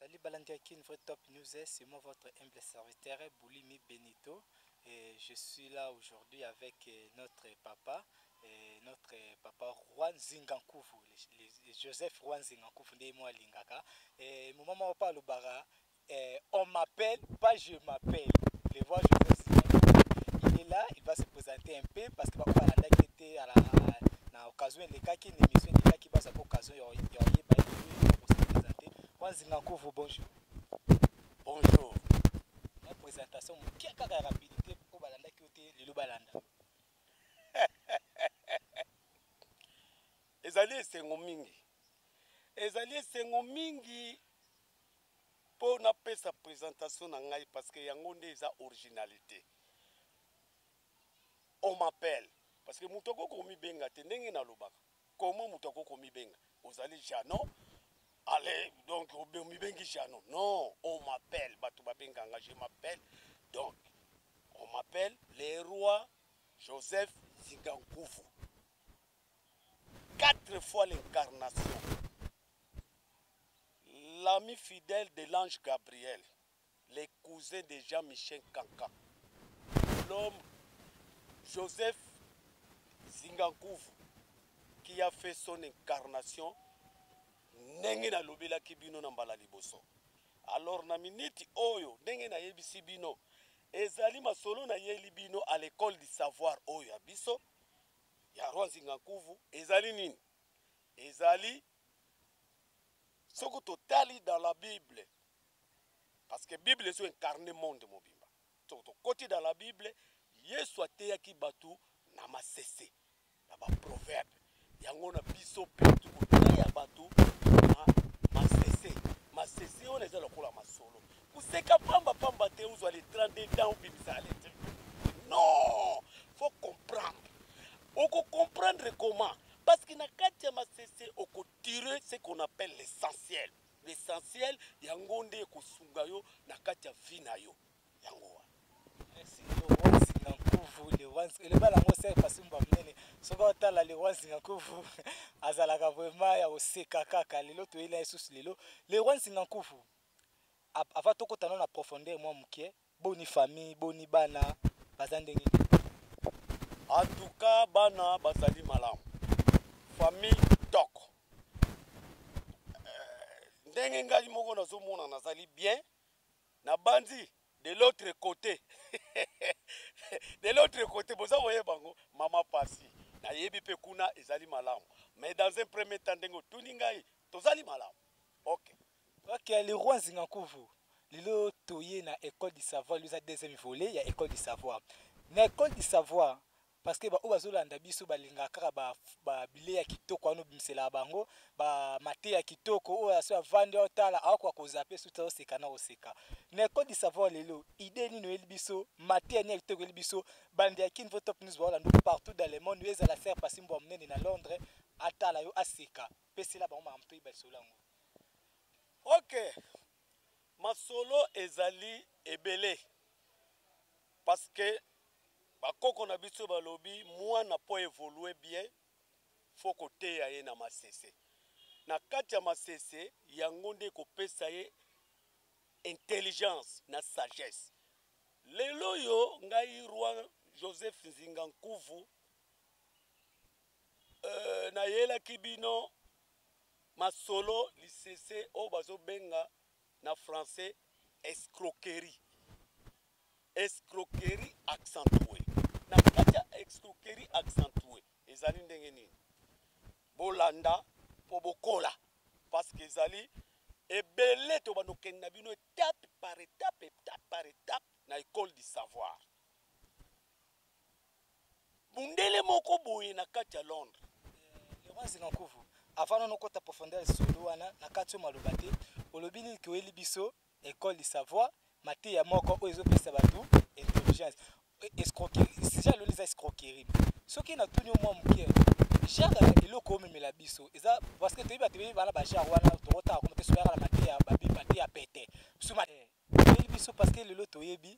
Salut Balandi Kin, vrai top news, c'est moi votre humble serviteur Boulimi Benito et je suis là aujourd'hui avec euh, notre papa et notre papa Juan Zingankuvu, Joseph Juan Zingankuvu nde moi lingaka et moment moko pa alobaka eh, on m'appelle pas je m'appelle. Le roi Joseph Zingankuvu, il est là, il va se présenter un peu parce que ba balandaki ete à la na occasion elekaki na émission elekaki bazwaki occasion ya oyeba ye ko se présenter. Juan Zingankuvu, bonjour. Bonjour. Na présentation moke kaka ya rapidité mpo balandaki yo te lelo balanda. Ezali esengo mingi, ezali esengo mingi mpo napesa présentation na ngai parce que yango nde eza originalité. On m'appelle parce que moto akoki komibenga te ndenge nalobaka. Comment moto akoki komibenga? Ozali Jano, allez, donc omibengi Jano. Non, on m'appelle, bato babenga nga, je m'appelle. Donc, on m'appelle le roi Joseph Zingankuvu. Quatre fois l'incarnation. L'ami fidèle de l'ange Gabriel, le cousin de Jean-Michel Kanka. L'homme Joseph Zingankuvu qui a fait son incarnation ndenge nalobelaki bino na mbala liboso. Alors na miniti oyo ndenge nayebisi bino ezali masolo nayeli bino à l'école du savoir oyo ya biso ya Roi Nzingankuvu ezali nini? Ezali soki totali dans la Bible, parce que Bible ezo incarner monde mobimba. Soki tokoti dans la Bible, Yesu ateyaki bato na masese, na ba proverbe. Yango na biso pe tokoteya bato na masese. Masese wana eza lokola masolo. Koseka pamba pamba te, ozwa le 32 dents obimisa le 32. Non, faut comprendre. Oko comprendre comment? Parce que na kati ya masese oko tirer ce qu'on appelle l'essentiel. L'essentiel yango nde ekosunga yo na kati ya vie na yo. Yango wana. Merci le roi Zingankuvu, le roi eloba nango ser Pasumba monene. Soki otala le roi Zingankuvu azalaka vraiment ya koseka kaka. Lelo toyeli na ye susu lelo. Le roi Zingankuvu, avant tokota nano na profondeur mwa moke, boni famille, boni bana baza ndenge nini? En tout cas bana bazali malamu, famille kitoko. Ndenge ngai moko nazomona nazali bien, nabanzi de l'autre côté de l'autre côté boza koyeba yango mama pasi nayebi mpe kuna ezali malamu, mais dans un premier temps ndenge otuni ngai tozali malamu. Ok. Ok, le roi Nzingankuvu, lelo toye na école du savoir, lelo eza deuxième volet ya école du savoir. Na école du savoir, parce que ba oyo bazolanda biso balingaka kaka ba bilei ya kitoko wana obimiselaka bango, ba mateya ya kitoko oyo aso avandi otala akoka kozape suti azoseka na koseka. Na école du savoir lelo, idée nini oyeli biso, mateya nini ya kitoko oyeli biso, bande ya Kin Top News baolanda partout dans le monde, ezala ser Pasimbwa monene na Londres, atala yo aseka, pesela bango makambo toyeba lisolo yango. Ok, masolo ezali ebele parce que bakoko na biso balobi mwana po évoluer bien faut koteya ye na masese. Na kati ya masese yango nde kopesa ye intelligence na sagesse. Lelo oyo ngai roi Joseph Nzinga Nkuvu nayelaki bino masolo lisese oyo bazobenga na français escroquerie. Escroquerie accentuée. Na kati ya escroquerie accentuée ezali ndenge nini? Bolanda po bokola parce que ezali ebele tobanda kokende na bino étape par étape, étape par étape na école du savoir. Mundele moko boye na kati ya Londres. Le roi Nzingankuvu, avant nano okota profondeur ya lisolo wana na kati oyo maloba te, olobi nini ke oyeli biso école du savoir, mateya moko oyo ezopesa bato intelligence. Escroquerie, sujet aloli eza escroquerie. Soki natuni yo mwa moke, genre ya eloko omemela biso eza parce que toyebi bato ebele bana ba genre wana tokotaka koma te soki oyaka na mateya babi mateya pete. Biso mateya toyebi biso parce que lelo toyebi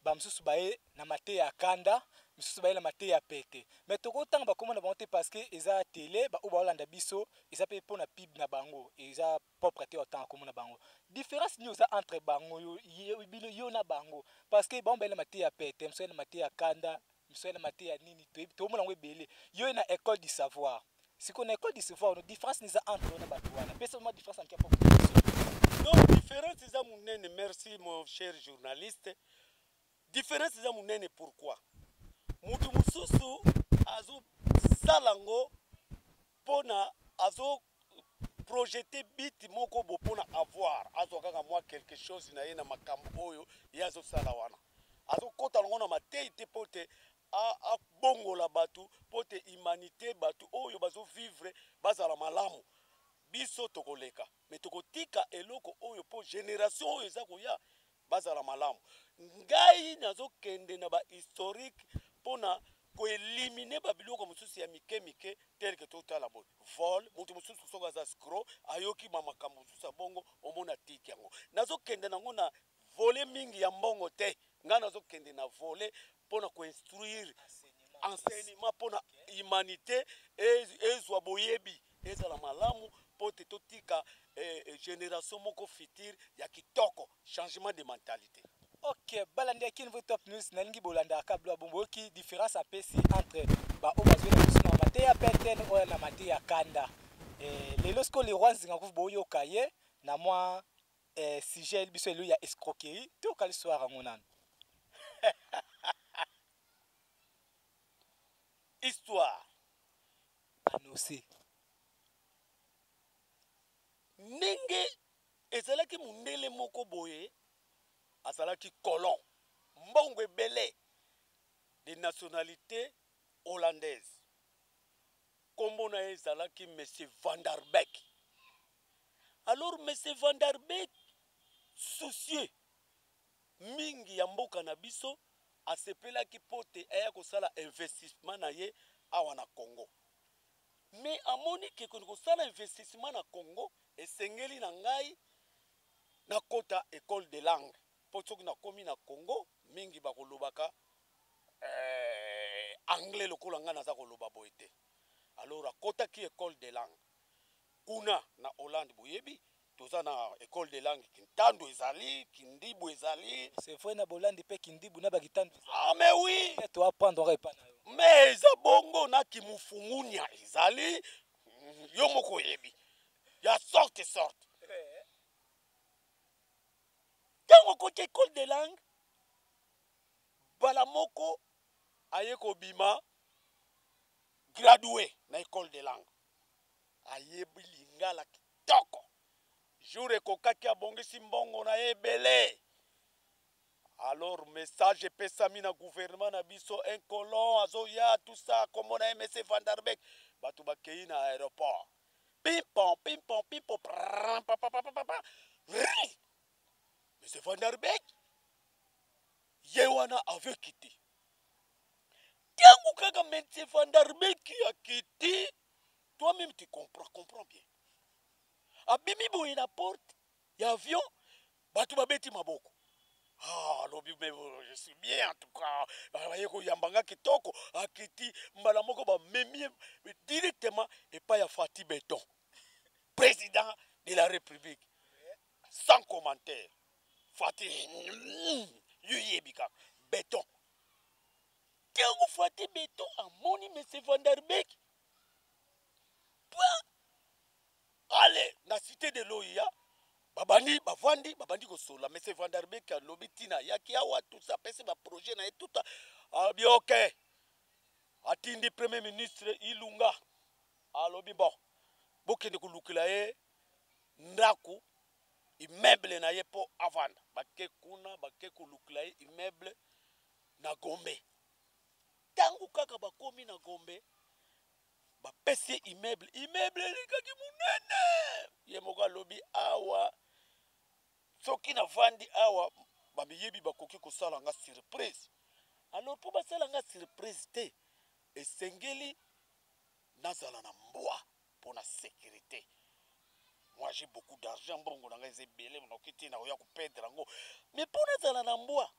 ba mosusu baye na mateya ya kanda, Misusu bayela mateya pete, mais tokotanga bakombo na bango te parce que eza tele. Baoyo baolanda biso, eza mpe mpona pub na bango, eza propre te otanga kombo na bango. Différence nini oza entre bango, yo, bino, yo na bango? Parce que bango bayela mateya pete, mosusu ayela mateya kanda, mosusu ayela mateya nini, toyebi, tomona yango ebele. Yo na École du Savoir, sikoyo na École du Savoir no, différence nini eza entre yo na bato wana? Pesa mwa différence ya mike. Donc différence eza monene. Merci, mon cher journaliste. Différence eza monene. Pourquoi? Mutu mosusu azosala yango mpona azo projeter but moko bo mpona avoir, azwa kaka mwa quelque chose na ye na makambo oyo ye azosala wana. Azokɔta yango na matei te mpo te abongola bato, mpo te humanité, bato oyo bazovivre bazala malamu. Biso tokoleka, me tokotika eloko oyo mpo génération oyo eza koya bazala malamu. Ngai nazokende na bahistorique mpona koéliminer babiloko mosusu ya mike mike, tel que totala boye vol. Moto mosusu soki aza escroc, ayoki ba makambo mosusu ya bongo, omona tiki yango. Nazokende nango na volet mingi ya mbongo te. Ngai nazokende na volet mpona koinstruire, enseignement mpona humanité ezwa boyebi, ezala malamu, mpo te totika génération moko future ya kitoko, changement de mentalité. Ok, balandi ya Kinvo Top News, nalingi bolandaka bilo bongo. Boyoki différence apesi entre baoyo bazwela biso na mateya pete, oyo na mateya kanda. Lelo sikoyo le roi Nzinga Nkuvu, boyoka ye na mwa sujet biso elo ya escroquerie. Toyoka l'histoire yango nano. Histoire. Annoncé. Ndenge ezalaki, mondele moko boye azalaki colon, mbongo ebele, de nationalité hollandaise. Nkombo na ye ezalaki monsieur Van der Beek. Alors monsieur Van der Beek, soucieux mingi ya mboka na biso, asepelaki mpo te aya kosala investissement na ye awa na Congo. Mais amoni ke kosala investissement na Congo, esengeli na ngai nakota école de langue, mpo soki nakomi na Congo, mingi bakolobaka anglais lokola ngai naza koloba boye te. Alors akotaki école de langue kuna na Hollande. Boyebi, toza na école de langue Kintandu ezali, Kindibu ezali. C'est vrai, na Bolandi mpe Kindibu na bakitandu. Ah mais oui. Toapprendre epa na yo. Mais eza bongo, na Kimufungunia ezali, yo moko oyebi, ya sorte sorte. Ntango akoti école de langue, mbala moko aye kobima gradué na école de langue, ayebi lingala kitoko. Jour ekokaki, abongisi mbongo na ye ebele. Alors message epesami na gouvernement na biso: un colon azoya, tout ça, kombo na ye monsieur Van der Beek. Bato bakei na aéroport, pimpon pimpon pimpon, pa, monsieur Van der Beek ye wana avion kiti. Ntango kaka monsieur Van der Beek akiti, toi-même tu comprends, comprends bien, abimi boye na porte ya avion, bato babeti maboko. Ah, alobi: mais je suis bien en tout cas, baye koyamba nga kitoko. Akiti mbala moko, bamemi ye directement epai ya Fatshi Béton, président de la République. Sans commentaire, Fatshi yo yebi kaka béton. Ntango Fatshi Béton amoni monsieur Van der Beek, ale na cité de l'OUA, babandi bavandi, babandi kosola. Monsieur Van der Beek alobi ntina ayaki awa, tusa, apesi baprojet na ye tuta. Alobi ok, atindi premier ministre Ilunga, alobi: bon, bokende kolukela ye ndako, immeuble na ye mpo avanda. Bake kuna, bake kolukela ye immeuble na Gombe. Ntango kaka bakomi na Gombe, bapesi ye immeuble. Immeuble elekaki monene. Ye moko alobi: awa soki navandi awa, bamiyebi bakoki kosala nga surprise. Alors mpo basala nga surprise te, esengeli nazala na mbwa mpo na sécurité. Moi j'ai beaucoup d'argent, mbongo na ngai eza ebele, noki te nakoya koperdre yango. Mais mpo nazala na mbwa,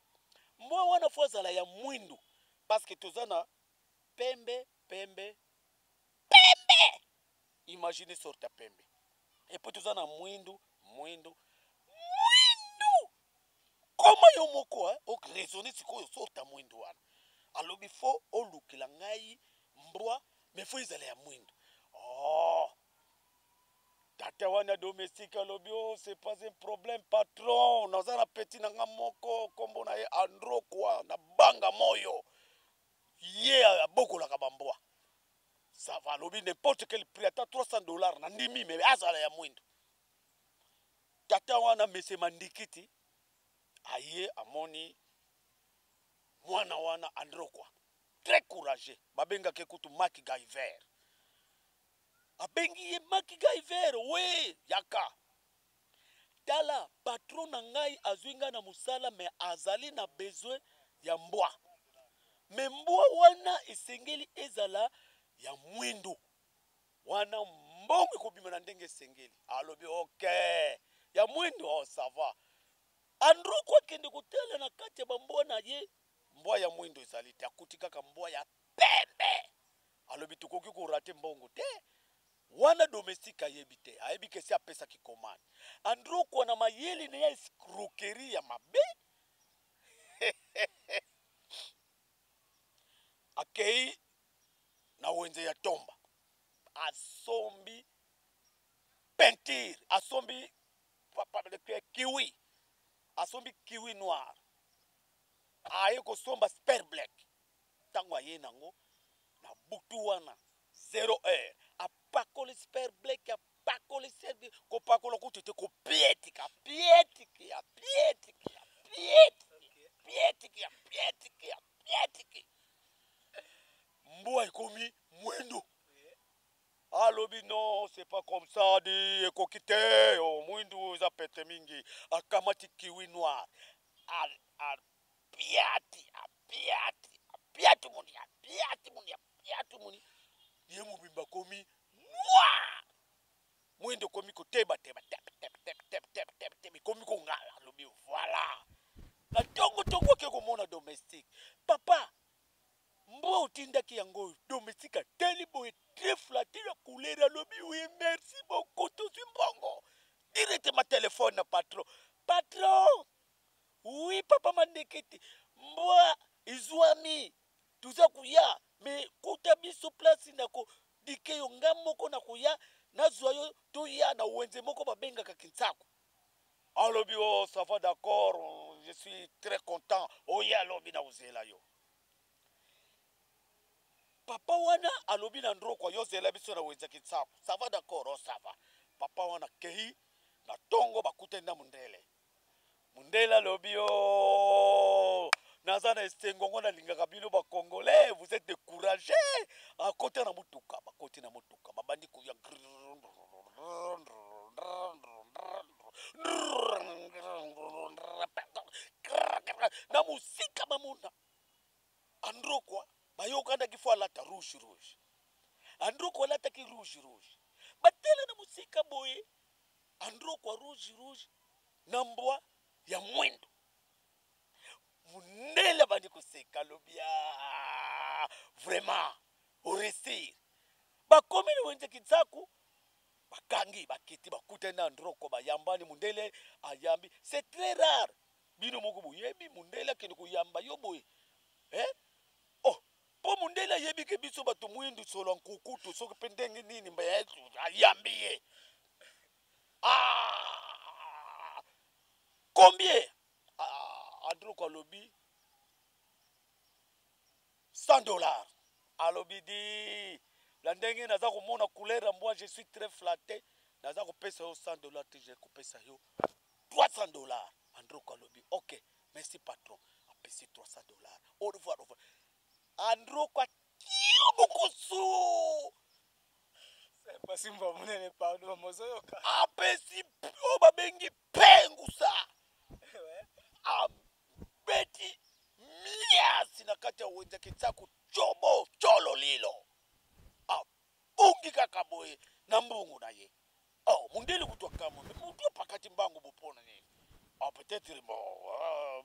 mbwa wana faut azala ya mwindu. Parce que toza na pembe, pembe, pembe. Imaginez sorte ya pembe. Et puis toza na mwindu, mwindu, mwindu. Koma yo moko, hein, o raisonner sikoyo sorte ya mwindu wana. Alobi fo olukela ngai mbwa, mais fo ezala ya mwindu. Oh. Tata wana domestique alobi, oh, c'est pas un problème patron, naza na petit na nga moko kombo na ye Andro kwa na banga moyo. Ye abokolaka bambwa. Ça va, alobi n'importe quel prix, ata $300 na ndimi, mais azala ya mwindu. Tata wana monsieur Mandikiti aye amoni mwana wana Andro kwa très courageux, babengaki kutu Maki Gaiver. Abengi ye Maki Gaiver, we yaka. Tala patron na ngai azwi ngai na mosala, mais azali na besoin ya mbwa. Mais mbwa wana esengeli ezala ya mwindu. Wana mbongo ekobima na ndenge esengeli. Alobi ok, ya mwindu, oh ça va. Androko akende kotala na kati ya bambwa na ye, mbwa ya mwindu ezali te, akuti kaka mbwa ya pembe. Alobi tokoki korate mbongo te. Wana domestique ayebi te, ayebi ke si apesaki commande. Androko na mayele na ya escroquerie ya mabe. Akei na wenze ya tomba, asombi peinture, asombi kiwi, asombi kiwi noir, aye kosomba spare black. Tango aye nango na butu wana 0 heure, apakoli spare black, apakoli spare, kopakola kutu te, kopietika, pietika, pietika, pietika, pietika, pietika, pietika. Mbwa ekomi mwindu. Alobi non, c'est pas comme ça, di ekoki te, oh, mwindu eza pete mingi. Akamati kiwi noir, apiati, apiati, apiati muni, apiati muni, apiati muni. Ye mobimba komi noir. Mwindu komi koteba teba, tep, tep, tep, tep, tep, tep, tep, komi kongala. Alobi voilà. Na tongo tongo ke komona domestique. Papa, mbwa otindaki yango domestique ateli boye très flatté la couleur. Alobi oui, merci beaucoup, tozwi mbongo. Directement téléphone na patron. Patron, oui papa mandekete, mbwa izwami, tuza kuya, mais kuta biso place na ko dike yo nga moko na kuya, nazwa yo toya na wenze moko babengaka Kinsaku. Alobi oh ça va d'accord, je suis très content. Oya alobi na ozela yo. Papa wana alobi na ndroko yo zela biso na wenze Kinsaku. Ça va d'accord, oh ça va. Papa wana kei na tongo bakutani na mundele. Mundele alobi oh naza na esengo ngo nalingaka bino ba Congolais, vous êtes découragés. Akota na mutuka, bakoti na mutuka, babandi koya. Na musika bamona Androkwa bayokandaki fo alata rouge rouge. Androkwa alataki rouge rouge. Batela na musika boye Androkwa rouge rouge na mbwa ya mwindo. Mundele abandi koseka alobi, ah, vraiment oresir. Bakomi na wenze Kinsaku, bakangi bakiti bakutani na Androko bayambani. Mundele ayambi, c'est très rare. Bino moko boyebi mundele akende koyamba yo boye. Eh? Oh, po mundele ayebi ke biso bato mwindu solo nkukutu soki pe ndenge nini mba ya ayambi ye. Ah! Combien? Ah, Androko alobi $100. Alobi di la ndenge naza komona couleur ya mbwa, je suis très flatté. Naza kopesa yo $100 te, je kopesa yo $300. Androko alobi ok, merci patron. Apesi $300. Au revoir, au revoir. Androko atio mokusu. C'est pas si mbwa monene, pardon, mozoyoka. Apesi oyo babengi pengusa. Abeti miasi na kati ya wenze Kinsaku, chobo cholo lilo. Abungi kaka boye na mbongo na ye. Oh, mundele kutu akamwe, mais mutu apakati mbango bopona nini? Ah, peut-être bon,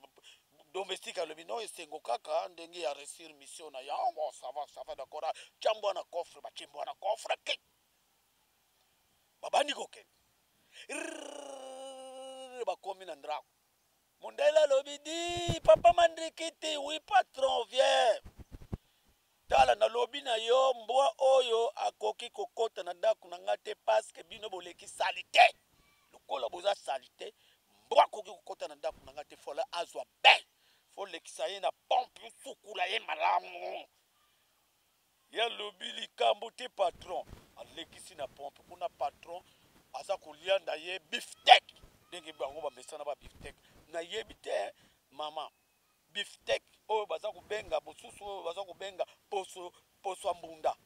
Domestique alobi no, esengo kaka ndenge ya réussir mission na ya. Bon, ça va, ça va, d'accord. Tia mbwa na coffre. Batie mbwa na coffre ke babandi kokende. Bakomi na ndako, mondele alobi: "Di papa Mandikiti." "Oui patron, viens." "Tala, nalobi na yo, mbwa oyo akoki kokɔta na ndako na nga te parce que bino boleki saleté. Lokola boza saleté, mbwa akoki kokɔta na ndako na nga te. Fola azwa bain, fo lekisa ye na pompe, sukula ye malamu." Ye alobi: "Likambo te patron." Alekisi na pompe kuna. Patron aza kolia na ye bifteck ndenge bango bamesana ba bifteck. Nayebi te mama, bifteck oyo baza kobenga mosusu, oyo baza kobenga poso, poso ya mbunda.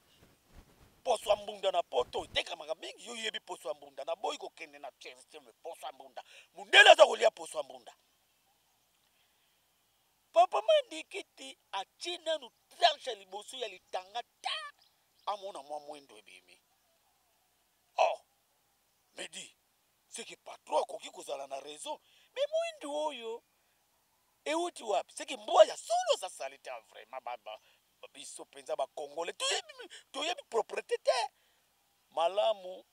Poso ya mbunda na poto etekamaka mingi, yo oyebi poso ya mbunda. Naboyi kokende na me poso ya mbunda, mundele aza kolia poso ya mbunda. Papa Mandikiti atie nanu tranche ya liboso ya litanga ta, amona mwa mwendo ebimi. Oh, medi seke patron akoki kozala na raison, me mwindu oyo euti wapi? Seke mbwa ya solo aza saleté. Vraiment, biso mpenza bacongolais toyebi, toyebi propreté te. Malamu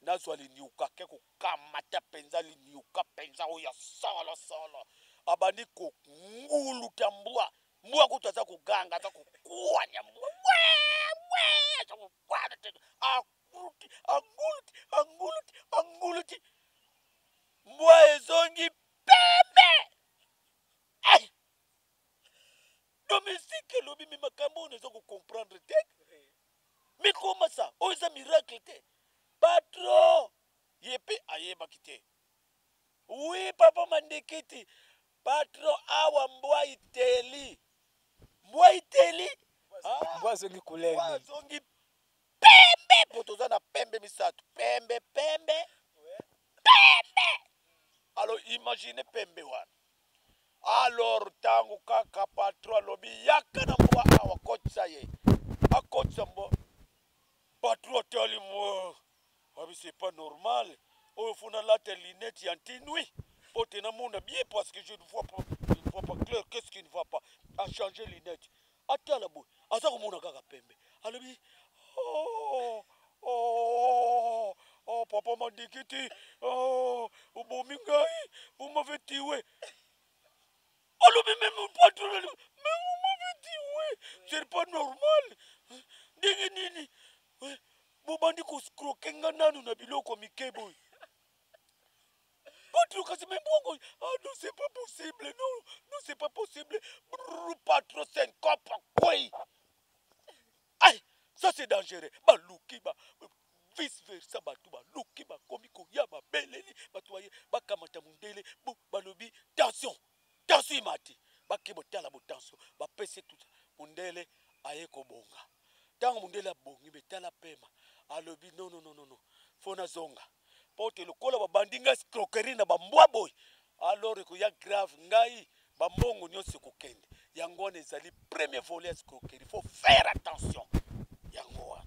nazwa liniuka ke kokamata mpenza liniuka mpenza oyo ya solo solo. Abandi konguluta mbwa. Mbwa kutu aza koganga, aza kokwanya mbwa we, aza kokwana te. Anguluti, anguluti, anguluti, anguluti, mbwa ezongi pembe. Hey! Domestique elobi: "Me makambo oyo eza kocomprendre te, me koma sa oyo eza miracle te?" Patron ye mpe ayebaki te. "Oui papa Mandikiti." "Patron, awa mbwa iteli, mbwa iteli." Ah, mbwa azongi couleur. Mbwa azongi pembe, po toza na pembe misato: pembe, pembe, pembe. Alors imagine pembe wana. Alors ntango kaka patron alobi: "Yaka na mbwa awa, kotisa ye." Akotisa mbwa, patron atali mwa, abi: "C'est pas normal oyo, fo nalata lunette ya anti-nuit po te namona bien, parce que je ne vois pas, je ne vois pas clair. Qu'est-ce qui ne va pas?" Achanger lunette, atala boye, aza komona kaka pembe. Alobi: "Oh, oh, oh, papa Mandikiti, oh, obomi ngai, vous m'avez tué." Alobi: "Même patron, mais vous m'avez tué, c'est pas normal. Ndenge nini bobandi koescroquer nga nanu na biloko mike boye?" Patron: "Kasi me mbongo." "Ah non, c'est pas possible, non, non, c'est pas possible." Brrr, patron syncope, akwei. Ai, ça c'est dangereux. Baluki ba vice versa, bato baluki, bakomi koya, babeleli bato baye bakamata mondele. Balobi tension, tension emati. Bake botala botension, bapesi tout. Mondele aye kobonga. Ntango mondele abongi, betala pema, alobi: "Non, non, non, non, non, fo nazonga mpo te lokola babandi ngai escroquerie na bambwa boye, alors ekoya grave, ngai bambongo nyonso ekokende." Yango wana ezali premier volet ya escroquerie, faut faire attention. Yango wana.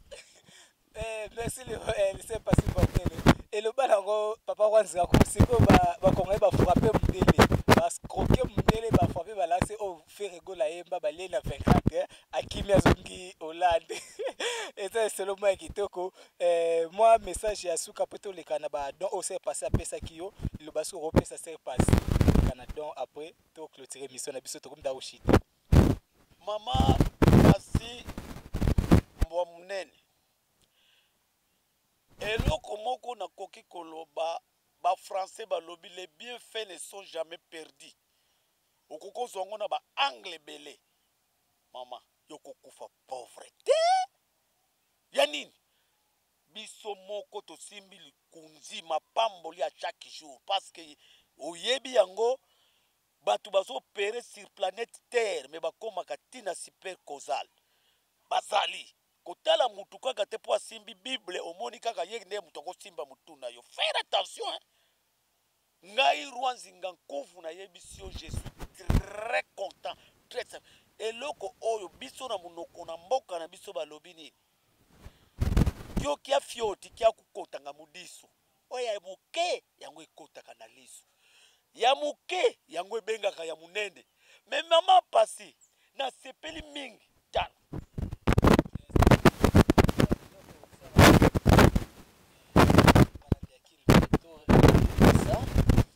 Eh, merci le saint passé Bordele. Eloba nango papa Rwanzika, sikoyo bakongoli, bafrapper mondele, baescroquer mondele, bafrapper, balakisi oyo Ferre Gola ayemba, balie na 24, akimi, azongi Hollande. Eza esolo mwa ya kitoko. Mwa message ya suka mpo toleka na badon oyo sœur Passy apesaki yo. Liloba soki okopesa sœur Passy, toleka na don, après toclôturer émission na biso, tokomi da koshite. Mama Passy, mbwa monene, eloko moko nakoki koloba, bafrançais balobi: "Les bienfaits ne sont jamais perdus." Okoki kozwa yango na baangle ebele. Mama, yo kokufa pauvre te ya nini? Biso moko tosimbi likunzi mapamboli ya chaque jour, parce que oyebi yango, bato bazoopérer sur planète Terre, me bakomaka ntina super causal. Bazali kotala mutu kaka te mpo asimbi Bible, omoni kaka ye nde moto akosimba motu na yo. Faire attention, hein? Ngai Roi Nzinga Nkuvu, nayebisi yo, je suis très content, très. Eloko oyo biso na monoko na mboka na biso balobi nini? Kio kia fioti kia kukotanga mudiso oyo ya moke, yango ekotaka na liso ya moke, yango ebengaka ya monene. Mais mama pasi, nasepeli mingi. Tala.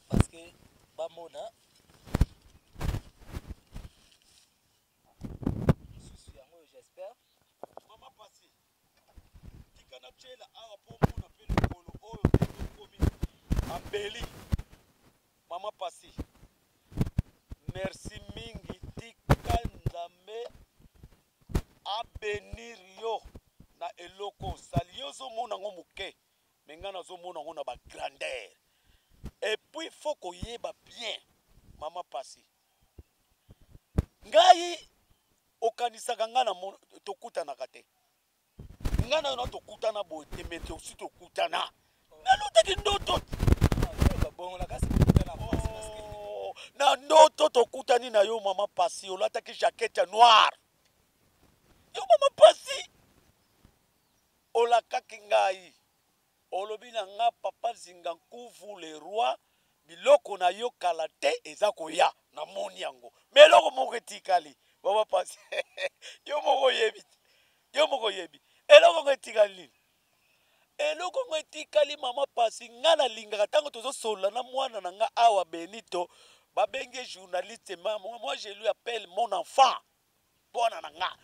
Parce que bamona lisusu yango, j'espère. Mama pasi, tika natiela awa mpo omona mpe lokolo oyo ndenge okomi ambeli. Mama pasi, merci mingi. Tika Nzambe abenir yo na eloko osali. Yo ozomona yango moke, me ngai nazomona yango na bagrandeur. Et puis faut koyeba bien, mama pasi, ngai okanisaka ngai na tokutanaka te. Ngai na yo na tokutana boye te, me tosi tokutana. Nalotaki ndoto na ndoto tokutani na yo mama pasi, olataki jaquette ya noir. Yo mama pasi, olakaki ngai, olobi na nga: "Papa Zinga Nkuvu le roi, biloko na yo kala te eza koya." Namoni yango, me eloko moko etikali. Mama pasi, yo moko oyebi te, yo moko oyebi eloko ngo etikali nini. Eloko ngo etikali, mama pasi, nga nalingaka ntango tozosolola na mwana na nga awa Benito, babengi journaliste. Moi, je lui appelle mon enfant, mwana na nga.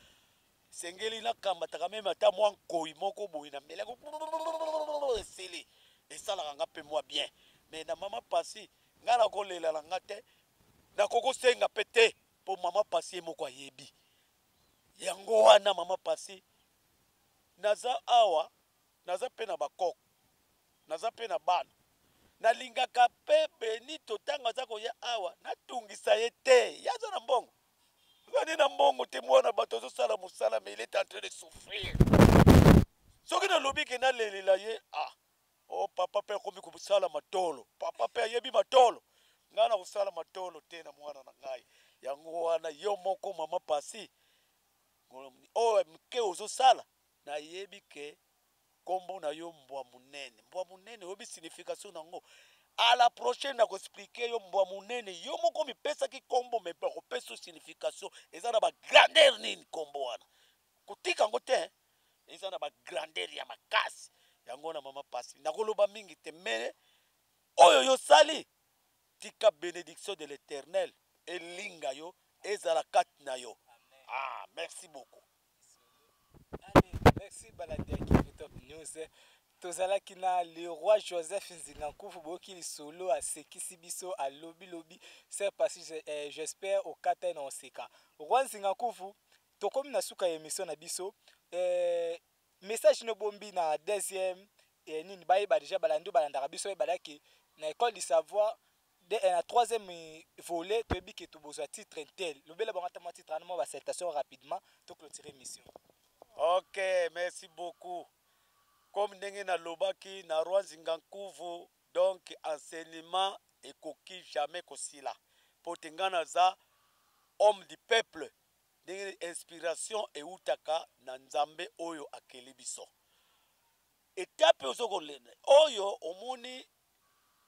Sengeli nakambataka meme ata mwa nkoi moko boye na mbele, esili, esalaka nga mpe mwa bien. Mais na mama pasi, nga nakolela na nga te, nakokosenga mpe te, mpo mama pasi ye moko ayebi yango wana. Mama pasi, naza awa, naza mpe na bakoko, naza mpe na bana. Nalingaka mpe Benito ntango aza koya awa, natungisa ye te. Ye aza na mbongo, azali na mbongo te. Mwana bato azosala mosala, mais il est en train de souffrir. Soki nalobi ke nalelela ye, ah, o oh, papa mpe akomi kosala matolo, papa mpe ayebi matolo. Ngai na kosala matolo te na mwana na ngai. Yango wana yo moko mama pasi, oyo moke ozosala, nayebi ke nkombo na yo mbwa monene. Mbwa monene, oyebi signification nango? À la prochaine nakoexpliquer yo mbwa monene. Yo moko mipesaki nkombo, me bakopesa yo signification. Eza na bagrandeur nini nkombo wana, kotika yango te, eza na bagrandeur ya makasi. Yango wana mama pasi, nakoloba mingi te, me oyo yosali, tika bénédiction de l'Éternel elinga yo, ezala kati na yo. Ah, merci beaucoup. Allez, merci balandi ya Kivu Top News. Tozalaki na le roi Joseph Nzinga Nkuvu. Boyoki lisolo, asekisi biso, alobilobi. Sœur pasi, j'espère okata ye na oseka. Roi Nzinga Nkuvu, tokomi na suka ya émission na biso. Message nobombi na deuxième nini? Bayeba déjà, balandi oyo balandaka biso bayebadaki na École du savoir de, na troisième volet, toyebi ke tobozwa titre tel. Lobela bango ata mwa titre wana, mwa basalutation rapidement, toclôturer émission. Ok, merci beaucoup. Comme ndenge nalobaki na roi Nzinga Nkuvu, donc enseignement ekoki jamais kosila, mpo te ngai naza homme du peuple. Ndenge inspiration eutaka na Nzambe oyo akeli biso, etape ozo kolenda oyo omoni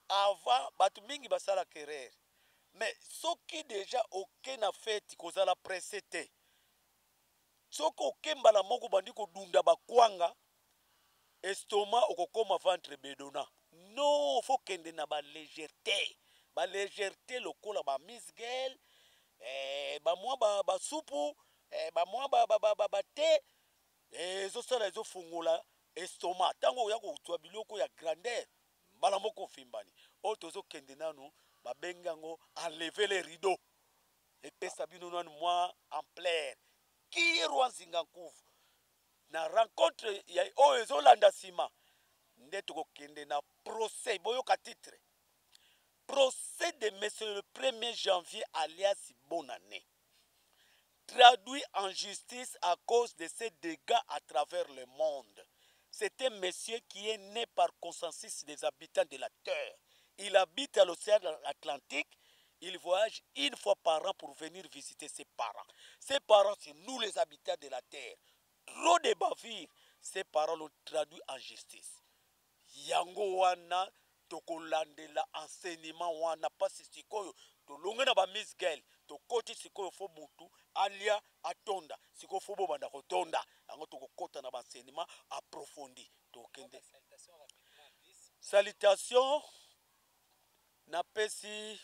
avant, bato mingi basalaka erreur. Mais soki déjà oke na feti, kozala pressé te. Soki oke mbala moko, bandi kodunda bakwanga, estomac okokoma ventre bedona. Non, faut kende na balégèreté, balégèreté lokola bamisgel, bamwa basupu, bamwa bate ezosala, ezofungola estomac. Ntango oya kozwa biloko ya grandeur, mbala moko ofimbani. Oyo tozokende nanu, babengi yango enlever les rideaux. Epesa bino nanu mwa ampleur qui est roi Nzinga Nkuvu. Na rencontre ya oyo ezolanda nsima nde tokokende na procès. Boyoka titre: procès de monsieur le 1er janvier alias Bonane, traduit en justice à cause de ses dégâts à travers le monde. C'est un monsieur qui est né par consensus des habitants de la terre. Il habite à l'océan Atlantique. Il voyage une fois par an pour venir visiter ses parents. Ses parents, c'est nous les habitants de la terre. Trop de bavures, ses parents l'ont traduit en justice. Yango wana tokolandela enseignement wana. Mpasi sikoyo tolonge na bamisgel. Tokoti sikoyo, fo mutu alia atonda. Sikoyo fo bobanda kotonda yango, tokokota na baenseignement approfondi, tokende. Salutation napesi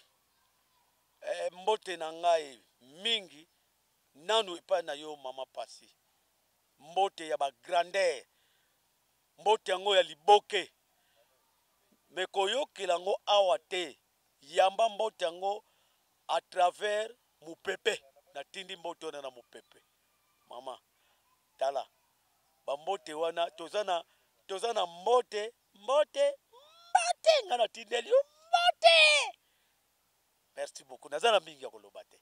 mbote na ngai mingi nanu epai na yo mama Pasi, mbote ya bagrandeur, mbote yango ya liboke me koyokela yango awa te. Yamba mbote yango à travers mopepe, natindi mbote wana na mopepe. Mama, tala bambote wana, toza na mbote, mbote, mbote, ngai natindeli yo mbote. Merci beaucoup, naza na mingi ya koloba te.